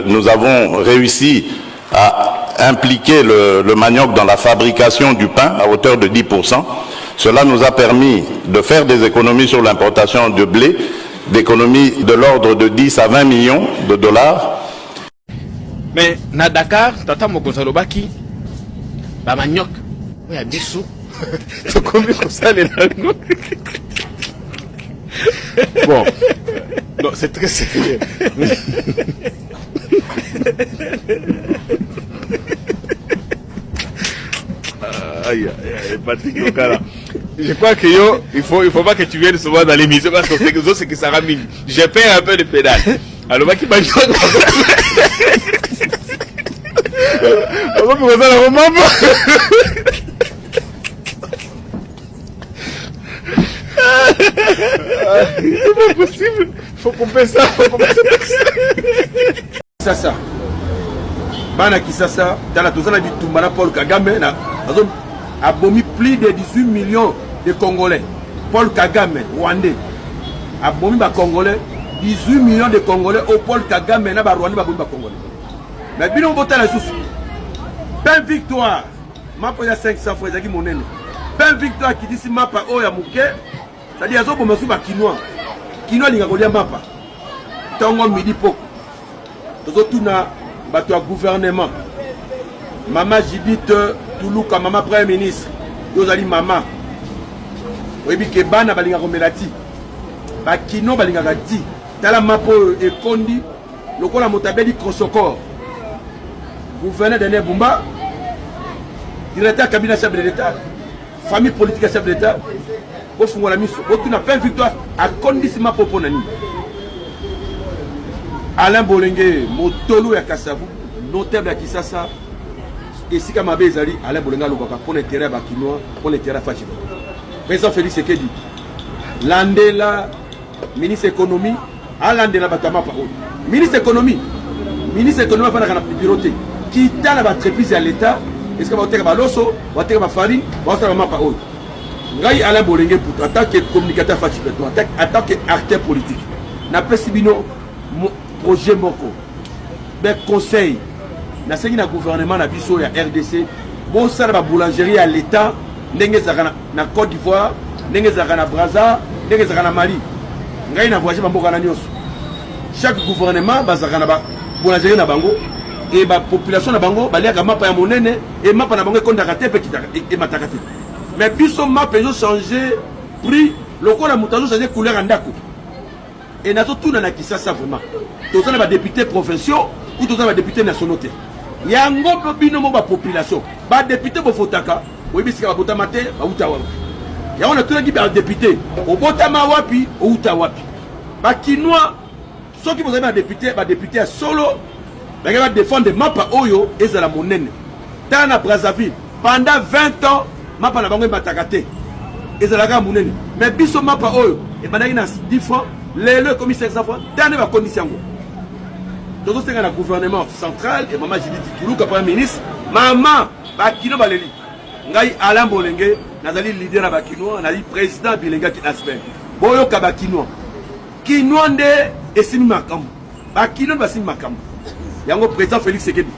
Nous avons réussi à impliquer le, le manioc dans la fabrication du pain à hauteur de 10%. Cela nous a permis de faire des économies sur l'importation de blé, d'économies de l'ordre de 10 à 20 millions de dollars. Mais na Dakar, tata mokonzi alobaki ba manioc oyo ya biso tokomi kosalela yango. Bon, non, c'est très sérieux. Aïe, aïe, Patrick Lokala. Je crois que yo, il faut, il faut pas que tu viennes souvent dans l'émission parce que c'est que ça ramine. J'ai peur un peu de pédale. alobaki banyoka bakomi kozala komamba C'est pas possible. Faut couper ça. Faut couper ça. Kisasa. Bana Kisasa, tala toza na bitumba na Paul Kagame na azo abomi plus de 18 millions de Congolais. Paul Kagame, Rwandais. Abomi ba Congolais 18 millions de Congolais au Paul Kagame na ba Rwandais babomi ba Congolais. Mais bino botala lisusu. Pain victoire. Mapa ya 500 francs ezalaki monene. Pain victoire akitisi mapa oyo ya moke, c'est-à-dire azoboma su ba kinois. Kinois alinga kolia mapa. Tongo midi poko. Tozotuna bato ya gouvernement. Mama Judith Tuluka, mama premier ministre, yo ozali mama. Oyebi ke bana balingaka komela ti. Ba kinois balingaka ti. Tala mapa oyo ekondi lokola moto abeli crosocor. Gouverneur Daniel Bumba, directeur cabinet chef de l'État, famille politique ya chef de l'État, bofungola miso, botuna plein victoire akondisi mapa mpo na nini? Alain Bolenge, motolu ya Kasavu, notable ya Kisasa, esika mabe ezali, Alain Bolenge alobaka mpo na intérêt ya ba Kinois, mpo na intérêt ya Fatshi. Président Félix Tshisekedi, landela ministre économie alandela bato ya mapa oyo ministre économie ministre économie afandaka na bureau te kita na baentreprise ya l'état esika baoteka baloso bateka bafarine baosala bamapa oyo ngai Alain Bolenge Putu en tant que communicateur Fatshi Beton en tant que acteur politique napesi bino projet moko be conseil nasengi na gouvernement na biso ya RDC bosala ba boulangerie ya l'état ndenge ezalaka na Côte d'Ivoire ndenge ezalaka na Brazza ndenge ezalaka na Mali ngai na voyage bamboka na nyonso chaque gouvernement bazalaka na ba boulangerie na bango e ba population na bango baliaka mapa ya monene e mapa na bango ekondaka te mpe emataka te mais biso mapa ezo changer prix lokola moto azo changer couleur ya ndako e nazotuna na Kisasa vraiment toza na ba députés provinciaux ou toza na ba députés nationaux te yango mpe bino mo ba population ba député bofotaka oyebi esika babotama te bauta wapi yango natunaki ba député obotama wapi outa wapi bakinois soki bozali ba député ba député ya solo bakei ba défendre mapa oyo ezala monene tala na Brazzaville pendant 20 ans mapa na bango emataka te ezalaka monene mais biso mapa oyo ebandaki na 10 francs lelo ekomi 500 francs tala nde bakondisi yango tozosenga na gouvernement central et mama Judith Tuluka premier ministre mama bakino baleli ngai Alain Bolenge nazali leader na bakinois nazali président bilenge ya asbel boyoka bakinois kinois nde esimi makambo bakinois nde basimi makambo yango président Félix Tshisekedi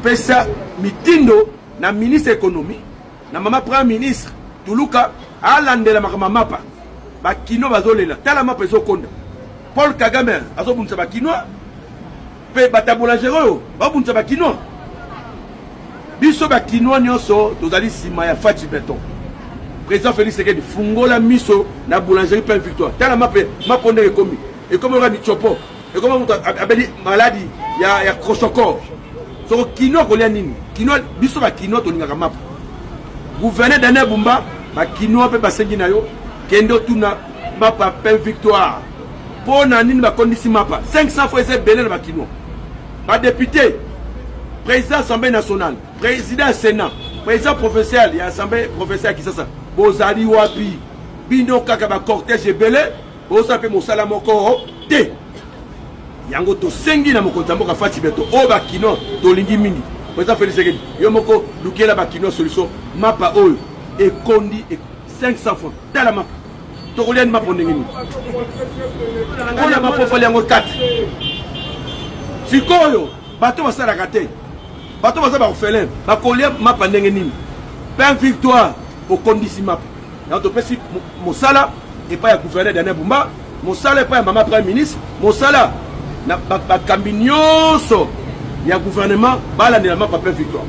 pesa mitindo na ministre économie na mama premier ministre Tuluka alandela makambo ya mapa bakino bazolela tala mapa ezokonda Paul Kagame azobundisa bakinois mpe bato ya boulangerie oyo babundisa bakinois biso bakinois nyonso tozali nsima ya Fatshi Beton président Félix Tshisekedi fungola miso na boulangerie plein victoire tala mape mapo ndenge ekomi ekomi oka michopo ekomi moto abeli maladi ya, ya crochocor soko kinois kolia nini kinois biso bakinois tolingaka mapa gouverneur Daniel Bumba bakinois mpe basengi na yo kende otuna mapa plein victoire mpo na nini bakondisi mapa 500 fois eza ebele na bakinois badepute président assemblée nationale président ya sénat président provincial ya assemblée provinciale ya Kisasa bozali wapi bino kaka bacortège ebele bozosala mpe mosala moko te yango tosengi na mokonzi ya mboka Fatshi Beton oyo bakinois tolingi mingi président Félix Tshisekedi yo moko lukela bakinois solution mapa oyo ekondi 500 francs tala mapa tokolia ni mapa ndenge nini mpona mapa ofali yango 4 Sikoyo bato basalaka te, bato baza ba orphelin, bakolia mapa ndenge nini? Pain Victoire okondisi mapa. Yango topesi mosala epai ya gouverneur Daniel Bumba, mosala epai ya mama premier ministre, mosala na bakambi nyonso ya gouvernement balandela mapa Pain Victoire.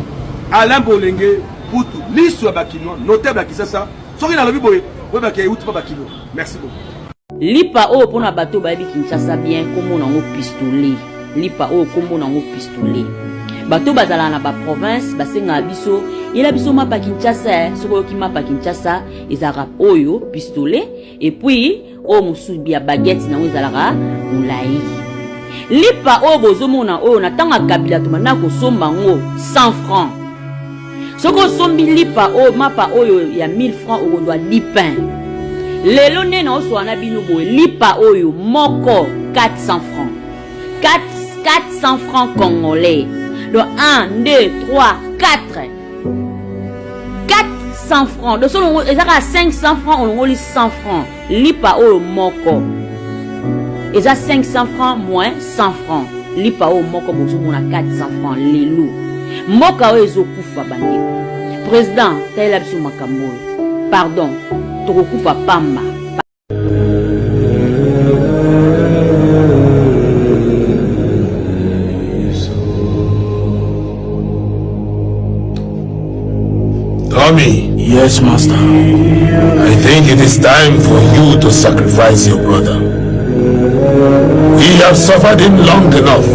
Alain Bolenge Putu, liso ya bakinois, notable ya Kisasa. Soki nalobi boye, boyebaka euti pa bakinois. Merci beaucoup. Lipa oyo pona bato bayebi Kinshasa bien kombo nango pistolet. Lipa oyo kombo nango pistolet. Bato bazalaka na ba province basengaka biso yela biso mapa Kinshasa eh. Soki oyoki mapa Kinshasa ezalaka oyo pistolet et puis oyo mosusu ya baguette nango ezalaka molai. Lipa oyo bozomona oyo na ntango ya Kabila tobanda kosomba yango 100 francs. Soki osombi lipa oyo mapa oyo ya 1000 francs okozwa 10 pain. Lelo nde naosola na bino boye lipa oyo moko 400 francs. 4, 400 francs congolais. Donc 1, 2, 3, 4. 400 francs. Donc soki eza kaka 500 francs olongoli 100 francs. Lipa oyo moko eza 500 francs moins 100 francs. Lipa oyo moko bozomona 400 francs lelo. Mboka oyo ezokufa bandeko. President, talela biso makambo oyo. Pardon, tokokufa pamba. Tommy. Yes, master. I think it is time for you to sacrifice your brother. We have suffered him long enough.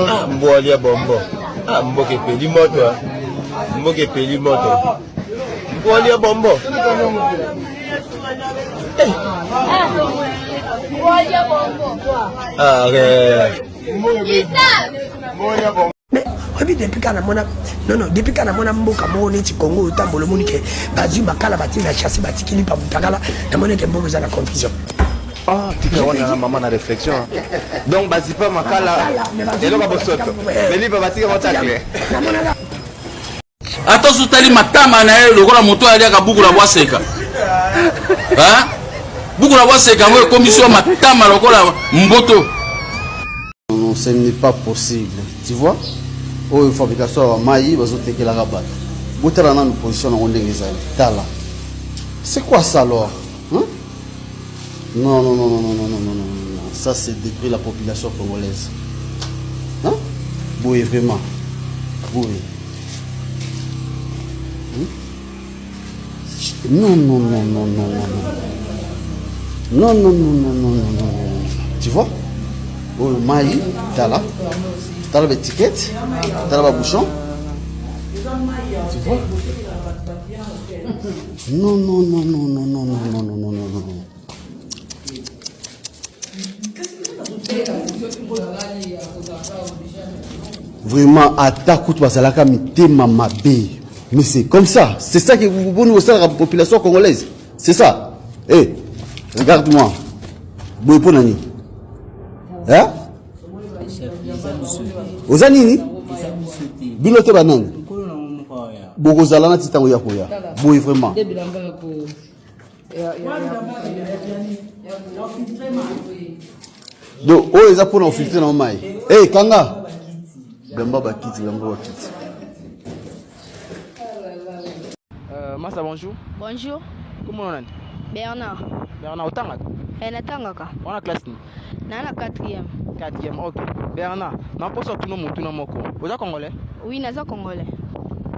Ah, mbwa alia bombo. Ah, mboka epeli moto. Ah. Mboka epeli moto. Mbwa alia bombo. Eh. Ah, eh. Mais oyebi depuis kaka namona non non depuis kaka namona mboka moko neti Congo otambola omoni ke bazwi makala batie na chassi batiki lipa mutakala namoni ke mboka eza na confusion. Ah, tika wana na mama na réflexion. Donc bazipa makala eloko bosoto. Mais lipa batika motakle. Ata ozotali matama na ye lokola moto oyo aliaka buku na bwaseka. Hein? Buku na bwaseka yango ekomisi yo matama lokola mboto. Non, ce n'est pas possible. Tu vois? Oyo fabrication ya mayi bazotekelaka bato. Botala nanu position nango ndenge ezali. Tala. C'est quoi ça alors? Hein? Non, non, non, non, non, non, non, non, non, non. Ça c'est détruire la population congolaise. Hein? Boye vraiment. Boye. Hmm? Non, non, non, non, non, non, non. Non, non, non, non, non, non, non, non. Tu vois? Oyo mai, tala. Tala ba étiquette, tala ba bouchon. Tu vois? Non, non, non, non, non, non, non, non, non, non, non, non. Vraiment, ata kutu bazalaka mitema mabe. Mais c'est comme ça. C'est ça que vous vous nous la population congolaise. C'est ça. Eh, hey, regarde-moi. Boye pona nini? Hein? Oza nini? Bino te banani? Bokozala na ti ntango ya koya. Boye vraiment. Donc oyo eza pona ofiltre na mai. Eh hey, kanga. Bilamba bakiti, bilamba bakiti. Massa, bonjour. Bonjour. Comment on Bernard. Bernard, otangaka? Eh, natangaka. Wana classe nini? Na na 4e. 4e, ok. Bernard, na posa tuna motuna moko. Oza congolais? Oui, naza congolais.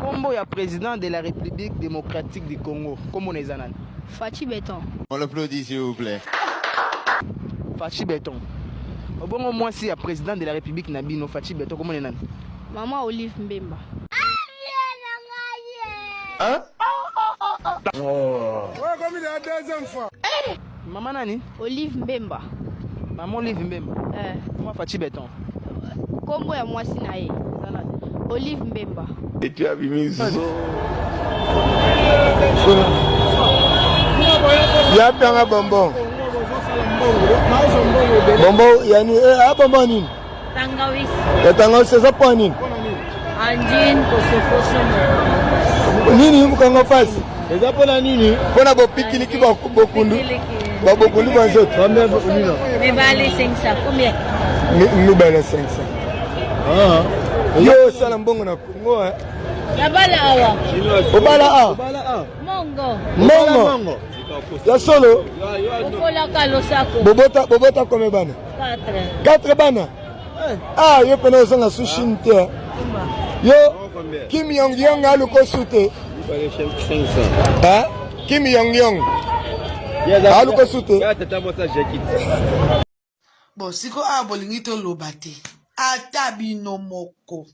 Kombo ya président de la République démocratique du Congo, kombo na eza nani? Fatshi Beton. On l'applaudit s'il vous plaît. Fatshi Beton. Obongo mwasi ya président de la République na bino Fatshi Beton kombo na nani? Maman Olive Mbemba. Hein? Oh. Maman nani? Olive Mbemba. Maman Olive Mbemba. Eh. Moi Fatshi Beton. Kombo ya mwasi na ye. Olive Mbemba. Et tu as mis Ya tanga bonbon. Bonbon yani eh ah bonbon nini? Tangawisi. Ya tangawisi eza mpo nini? Angine kosokoso. Nini mokanga pasi? Eza mpo na nini? Mpo na bopikiliki bokundu. Babokoli ba nzoto. Mibale 500 combien? Mibale 500. Ah. Yo osala mbongo na Congo eh. Nabala awa. Obala awa. Mongo. Mongo. Ya solo. Okolaka losako. Bobota bobota combien bana? 4. 4 bana. Ah yo pena ozonga su Chine te. Eh. Yo Kim Yong Yong aluko su te. Hein? Kim Yong Yong. Aluko su te. Bon siko awa bolingi toloba te ata bino moko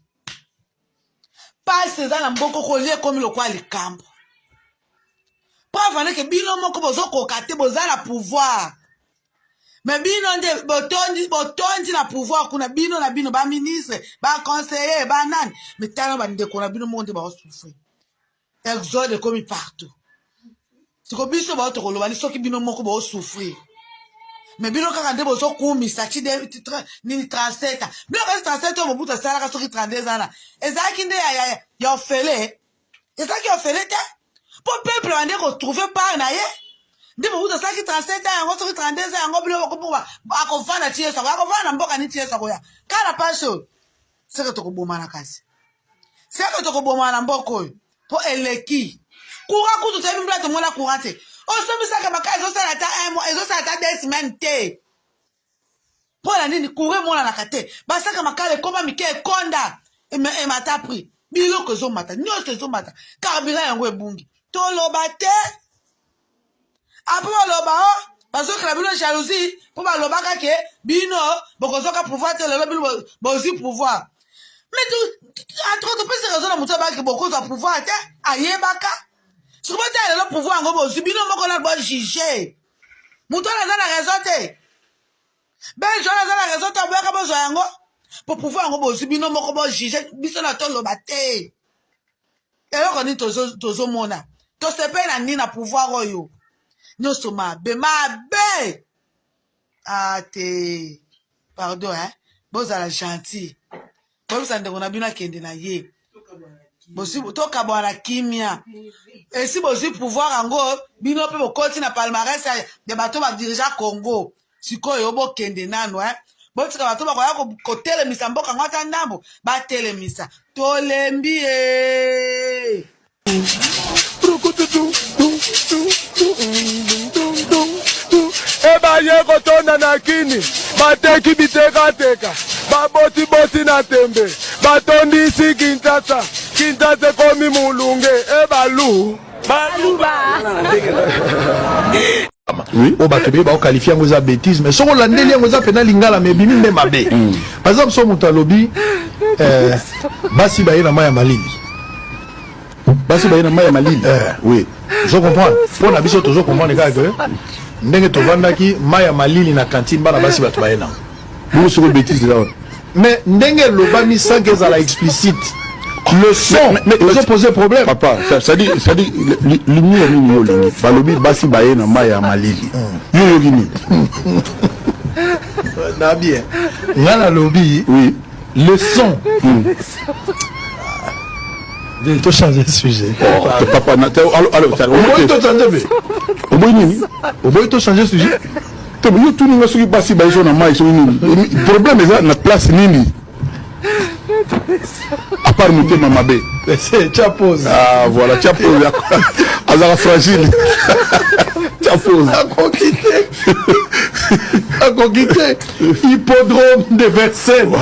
pasi eza na mboko kolia ekomi lokola likambo preuve ane ke bino moko bozokoka te boza na pouvoir me bino nde botondi, botondi na pouvoir kuna bino na bino baministre baconseiller banani me tala bandeko na bino moko nde baosouffrir exode ekomi partout siko biso bao tokoloba ni soki bino moko bosouffrir me bino kaka nde bozokumisa ti nini 37 ans bino kasi 37 oyo mobutu asalaka soki 32 ans na ezalaki nde ya, ya, ya ofele ezalaki ya ofele te mpo peuple bande kotrouve part na ye nde mobutu asalaki 37 ans yango soki 32 ans yango bino akovanda ti yesu akoya akovanda na mboka nini ti yesu akoya kaka na pasi oyo seke tokobomana kasi seke tokobomana na mboka oyo mpo eleki courant kutu toyebi mbula tomona courant te osombisaka makala ezosala ata un mois ezosala ata deux semaines te mpo na nini courant emonanaka te basaka makala ekoma mike ekonda emata prix biloko ezomata nyonso ezomata carburant yango ebungi toloba te apres baloba o oh, bazokela bino jalousie mpo balobaka ke bino bokozwaka pouvoir te lelo bino bozwi pouvoir mais entre topesi raison na moto abaki bokozwa pouvoir te ayebaka soki botala lelo pouvoir yango bozwi bino moko na bojuge moto wana aza na raison te belge wana aza na raison te aboyaka bozwa yango mpo pouvoir yango bozwi bino moko bojuge biso na toloba te eloko nini tozomona tosepeli na nini na pouvoir oyo nyonso mabe mabe ah te pardon hein bozala gentil boyebisa ndeko na bino akende na ye tokabwana na kimia esi bozwi pouvoir yango bino mpe bokoti na palmarès ya bato badirigea congo sikoyo bokende nanu eh? botika bato bakoya kotelemisa mboka yango ata ndambo batelemisa tolembi ye ebaye kotonda na kini bateki bitekateka babotiboti na tembe batondisi kinshasa kinshasa ekomi molunge ebalu Baluba. oyo bato ebele baokalifie yango eza bétise mais soki olandeli yango eza mpena lingala mais ebimi nde mabe mm. par exemple so moto alobi eh, basi baye na mai ya malili basi baye na mai ya malili eh. oui ozo comprendre mpo na biso tozo comprendre kaka ke ndenge tovandaki mai ya malili na cantine bana basi bato baye nango bongo soko bétise eza wapi mais ndenge elobami sans que ezala explicite le son ezo poser problème papa ça dit ça dit lumière nini yo olingi balobi basi baye na mai ya malili hmm. yo oyoki nini na bien nga nalobi oui le son hmm. To changer sujet. Oh, papa, na, allo, allo, oboyi to changer be. Oboyi nini? Oboyi to changer sujet. Te yo tuni nga soki basi baye so na mai soki nini. Problème eza na place nini? À part motema mabe. Tia pause. Ah voilà, tia pause. Azaka fragile. Tia pause. Akoki te. Akoki te. Hippodrome de Vincennes.